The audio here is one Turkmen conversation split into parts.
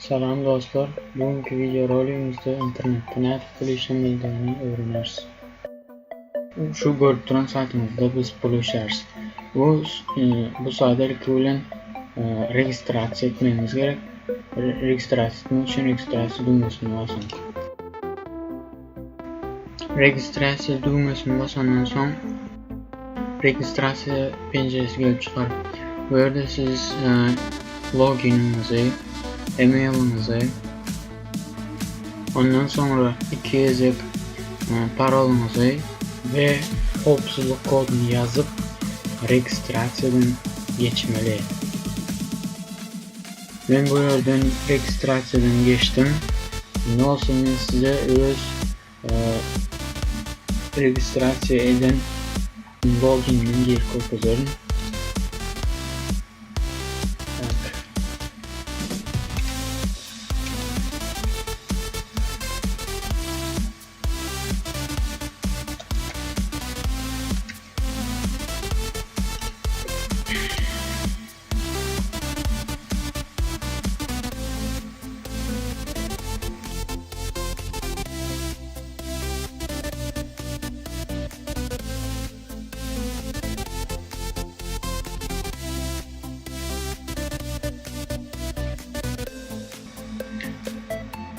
Salam dostlar, bu günki wideo roligimizde internetde nädip pul işlemelidigini öwreneris. Şu görüp duran saýtymyzda biz pul işläris. Bu bu saýda ilki bilen registrasiýa etmegimiz gerek. Registrasiýa etmek üçin registrasiýa düwmesini basyň. Registrasiýa düwmesini basandan soň registrasiýa penjiresi gelip çykar. Bu ýerde siz e, loginiňizi, emailiňizi, ondan soňra iki gezek e, parolyňyzy we howpsuzlyk koduny ýazyp registrasiýadan geçmeli. Men bu ýerden registrasiýadan geçdim. Indi bolsa men size öz registrasiýa eden loginimden girip görkezerin.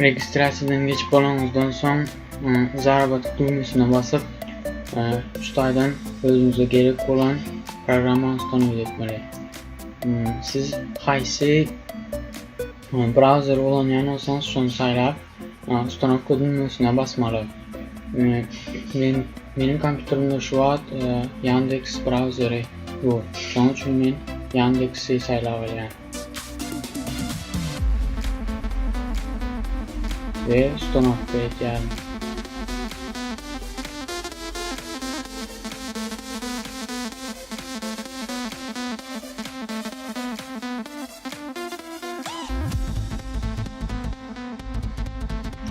Registrasiýadan geçip bolanyňyzdan soň Zarabotok düwmesine basyp, şu taýdan özüňize gerek bolan programmany ustanowit etmeli. Siz haýsy brauzer ulanýan bolsaňyz şony saýlap, ustanowka düwmesine basmaly. Men meniň kompýuterimde şu wagt Yandex brauzeri dur. Şonuň üçin men Yandexi saýlap alýan. We ustanowka edýärin.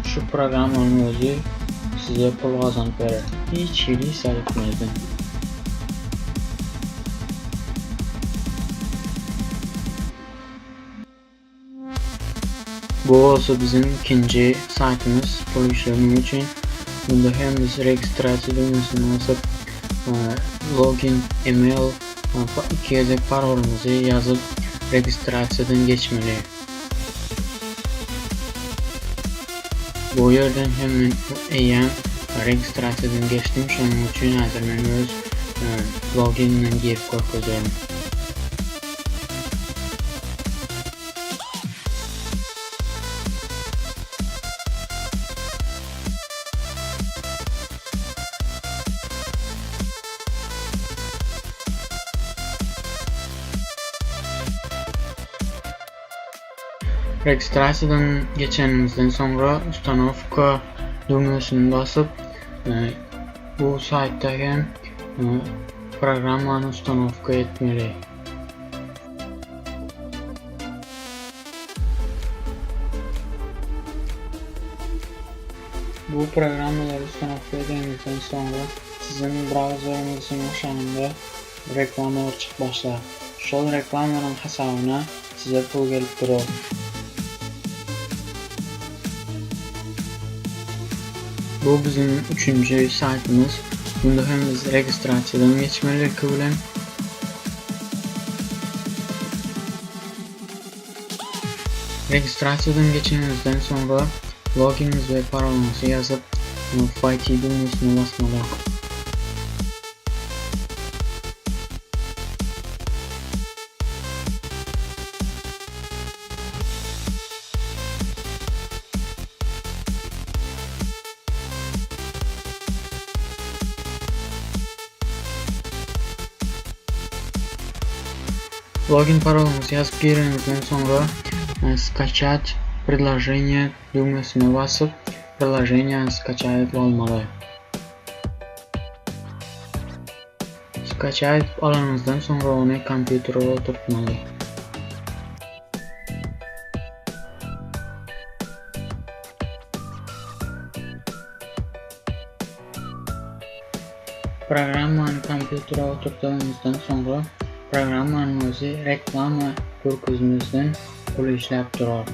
Şu programmanyň özi size pul gazanyp berer. Hiç hili hesap etmezden. Bu bolsa biziň ikinji saýtymyz pul işlemek üçin. Bunda hem biz registrasiýa düwmesine basyp, login, email, iki gezek parolymyzy ýazyp registrasiýadan geçmeli. Bu ýerden hem men eýýäm registrasiýadan geçdim, şonuň üçin häzir men öz loginimden girip görkezerin. Registrasiýadan geçenimizden soňra ustanowka düwmesini basyp, bu saýtda hem programmany ustanowka etmeli. Bu programmalary ustanowka edenimizden soňra siziň brauzeriňiziň aşagynda reklamalar çykyp başlar. Şol reklamalaryň hasabyna size pul gelip durar. Bu biziň üçünji saýtymyz. Bunda hem biz registrasiýadan geçmeli ilki bilen. Registrasiýadan geçeniňizden soňra loginiňizi we parolyňyzy ýazyp, Vojti düwmesine basmaly. Login parolyňyzy ýazyp gireniňizden soňra Skaçat priloženiýe düwmesine basyp, priloženiýany skaçat edip almaly. Skaçat edip alanyňyzdan soňra ony kompýutere oturtmaly. Programmany kompýutere oturdanymyzdan soňra programmanyň özi reklama görkezmezden pul işläp durar.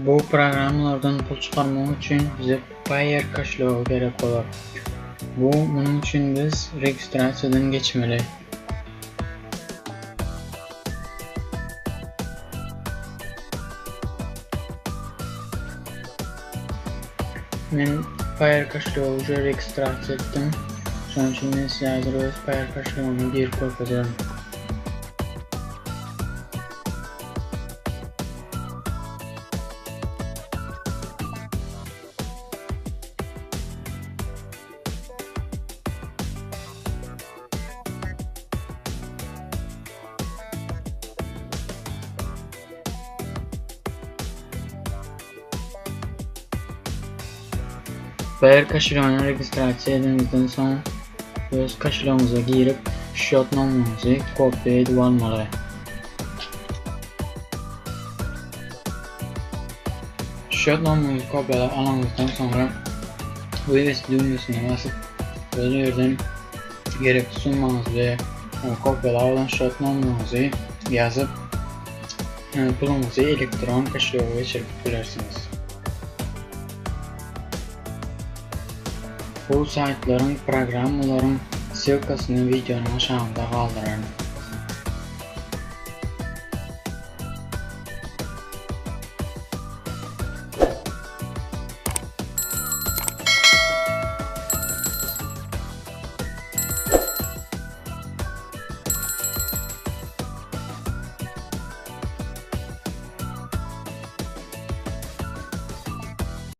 Bu programmalardan pul çykarmak üçin bize Payeer koşelýogy gerek bolar. Bu munuň üçin biz registrasiýadan geçmeli. Men Payeer koşelýogy uje registrasiýa etdim. Şonuň üçin men size häzir öz Payeer koşelýogyma girip görkezerin. Payeer koşelýogyny registrasiýa edenizden soň öz koşelýogyňyza girip şýot nomeryňyzy kopiýa edip almaly. Şýot nomeryňyzy kopiýalap alanyňyzdan soňra Wywesti düwmesine basyp ol ýerden gerekli summaňyzy we kopiýalap alan şýot nomeryňyzy ýazyp puluňyzy elektron koşelýoga geçirip bilersiňiz. Bu saýtlaryň, programmalaryň ssylkasyny wideonyň aşagynda galdyraryn.